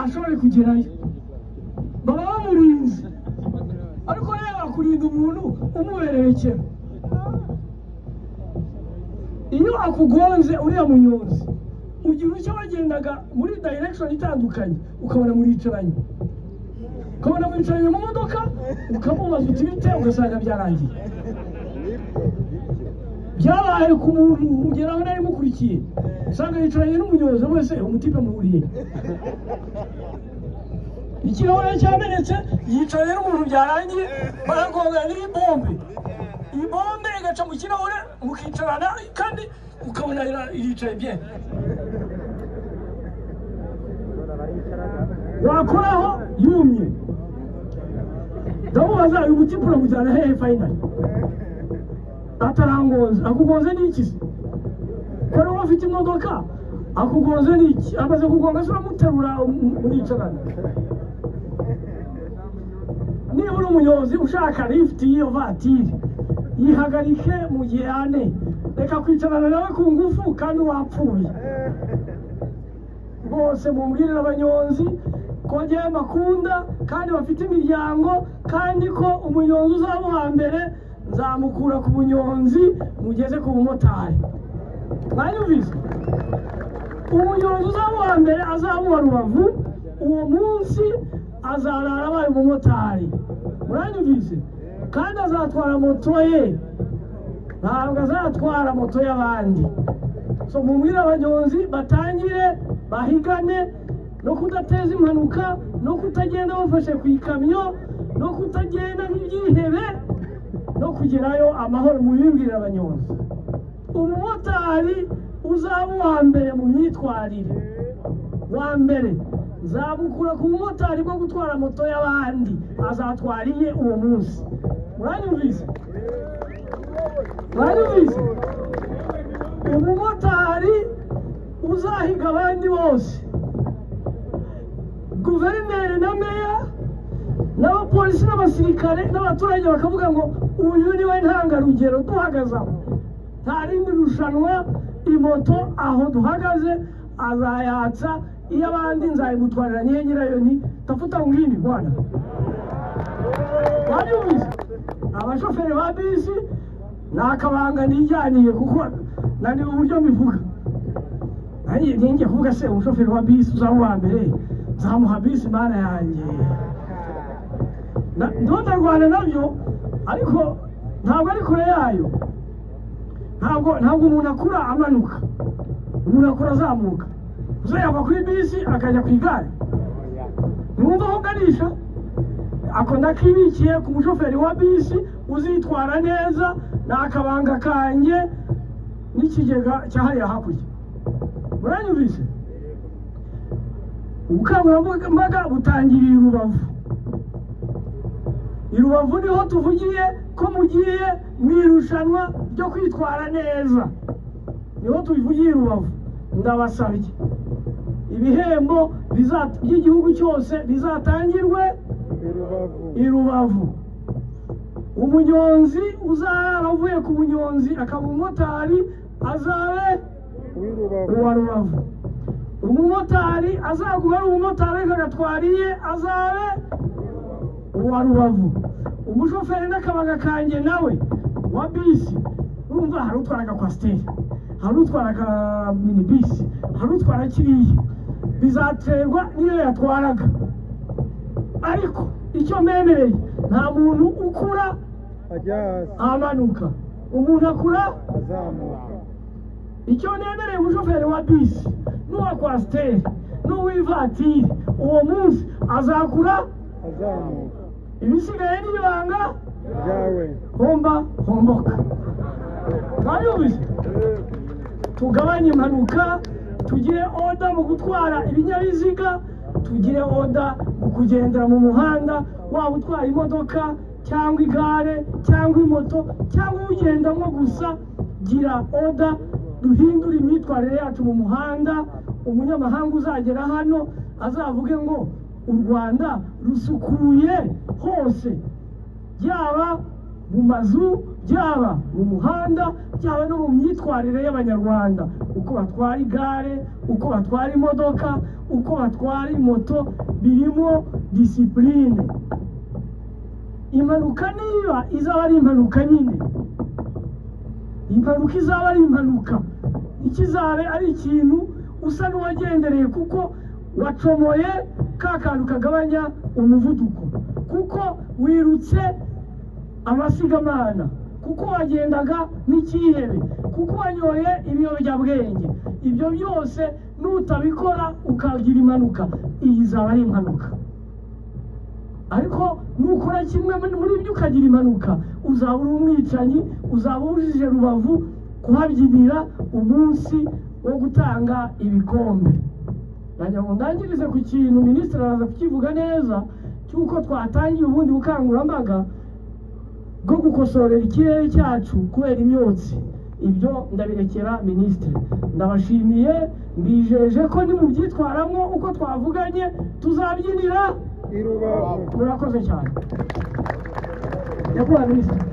ashobore kugerayo, baba bamurinze. Ariko reba kurinda umuntu umubererekera, iyo akugonze uriya munyonzi ugira icyo bagendaga muri direction itandukanye, ukabona muricaranye, ukabona mwicaranye mu modoka, ukamubaza uti bite, ugasanga byarangiye. Byabaye ku muntu ugeraho nari mukurikiye, usanga yicaranye n'umunyonzi wese, umutipe muhuriye, ikirahure cyamenetse, yicaranye n'umuntu byarangiye, baragongana n'ibombe, ibombe igaca mu kirahure, mukicarana kandi ukabona iricaye bien, wakoraho yumye. Ndamubaza uyu mutipe uramujyana hehe finally? Atarangonze. Akugonze n'iki se? Ko ari wowe ufite imodoka, akugonze n'iki? Amaze kugonga se uramuterura muricarana? Niba uri umuyobozi ushaka lift y'iyo vatiri, yihagarike mu gihe ane, reka kwicarana nawe ku ngufu kandi wapfuye. Rwose mumbwirire abanyonzi ko njyewe mbakunda kandi bafite imiryango, kandi ko umunyonzi uzaba uwa mbere nzamukura ku bunyonzi mugeze ku bumotari. Mwanyumvise? Umunyonzi uzaba uwa mbere azaba uwa Rubavu, uwo munsi azarara abaye umumotari. Muranyumvise? Kandi azatwara moto ye, ntabwo azatwara moto y'abandi. So mumbwire abanyonzi batangire bahigane no kudateza impanuka, no kutagenda bafashe ku ikamyo, no kutagenda nk'ibyihebe, no kugerayo amahoro. Mubimbwirire abanyonzi. Umumotari uzaba uwa mbere mu myitwarire, wa mbere nzamukura ku bumotari bwo gutwara moto y'abandi, azatwara iye uwo munsi. Muranyumvise? Muranyumvise? Umumotari uzahiga abandi bose, guverineri na meya n'abapolisi n'abasirikare n'abaturage bakavuga ngo uyu niwe ntangarugero, duhagaze aho nta rindi rushanwa, imoto aho duhagaze azayatsa, iyo abandi nzayimutwarira nyiye nyirayo ni tafuta ngini bwana. Wanyumvise? Abashoferi ba bisi ni akabanga nijyaniye, kuko naniwe uburyo mbivuga. Nanjye kuvuga se umushoferi wa bisi uzaba uwa mbere nzamuha bisi, mana yanjye. Ndarwana nabyo, ariko ntabwo ari kure yayo. Ntabwo umuntu akura amanuka, umuntu akura azamuka. Uzayava kuri bisi akajya ku igare, ntiwumva aho uganisha. Ako ndakibikiye ku mushoferi wa bisi uzitwara neza, ni akabanga kanjye n'ikigega cyahariye hakurya. Muranyumvise? Ubukangurambaga butangiriye i Rubavu. I Rubavu niho tuvugiye ko mugiye mu irushanwa ryo kwitwara neza, niho tubivugiye i Rubavu. Ndabasabye ibihembo by'igihugu cyose bizatangirwe i Rubavu. Umunyonzi uzarara avuye ku bunyonzi akaba umumotari azabe uwa Rubavu. Umumotari azaguma ari umumotari ariko agatwara iye azabe uwa Rubavu. Umushoferi n'akabaga kanjye nawe wa bisi, urumva hari utwara agakwasiteri, hari utwara aka minibisi, hari utwara kiriya, bizaterwa n'iyo yatwaraga. Ariko icyo mbemereye, nta muntu ukura amanuka, umuntu akura azamuka. Icyo nemereye umushoferi wa bisi n'uwa kwasiteri n'uw'ivatiri, uwo munsi azakura azamuka. Ibisigaye n'ibanga ryawe, homba homboka. Mwayumvise? Tugabanye impanuka, tugire oda mu gutwara ibinyabiziga, tugire oda mu kugendera mu muhanda, waba utwara imodoka cyangwa igare cyangwa imoto cyangwa ugendamo gusa, gira oda, duhindure imyitwarire yacu mu muhanda. Umunyamahanga uzagera hano azavuge ngo u Rwanda rusukuye hose, yaba mu mazu, Byaba mu muhanda, byaba no mu myitwarire y'Abanyarwanda, uko batwara igare, uko batwara imodoka, uko batwara moto, birimo discipline. Impanuka niba izaba ari impanuka nyine, impanuka izaba ari impanuka, ikizabe ari ikintu usa n'uwagendereye, kuko wacomoye ka kantu kagabanya umuvuduko, kuko wirutse amasigamana, kuko wagendaga n'ikihebe, kuko wanyoye ibiyobyabwenge. Ibyo byose nutabikora ukagira impanuka, iyi izaba ari impanuka. Ariko nukora kimwe muri byo ukagira impanuka, uzaba uri umwicanyi, uzaba ubujije Rubavu kuhabyinira umunsi wo gutanga ibikombe. Ndagira ngo ndangirize ku kintu minisitiri araza kukivuga neza, cy'uko twatangiye ubundi bukangurambaga bwo gukosorera ikirere cyacu kubera imyotsi. Ibyo ndabirekera minisitiri. Ndabashimiye, mbijeje ko nimubyitwaramo uko twavuganye tuzabyinira i Rubavu. Murakoze cyane, nyakubahwa minisitiri.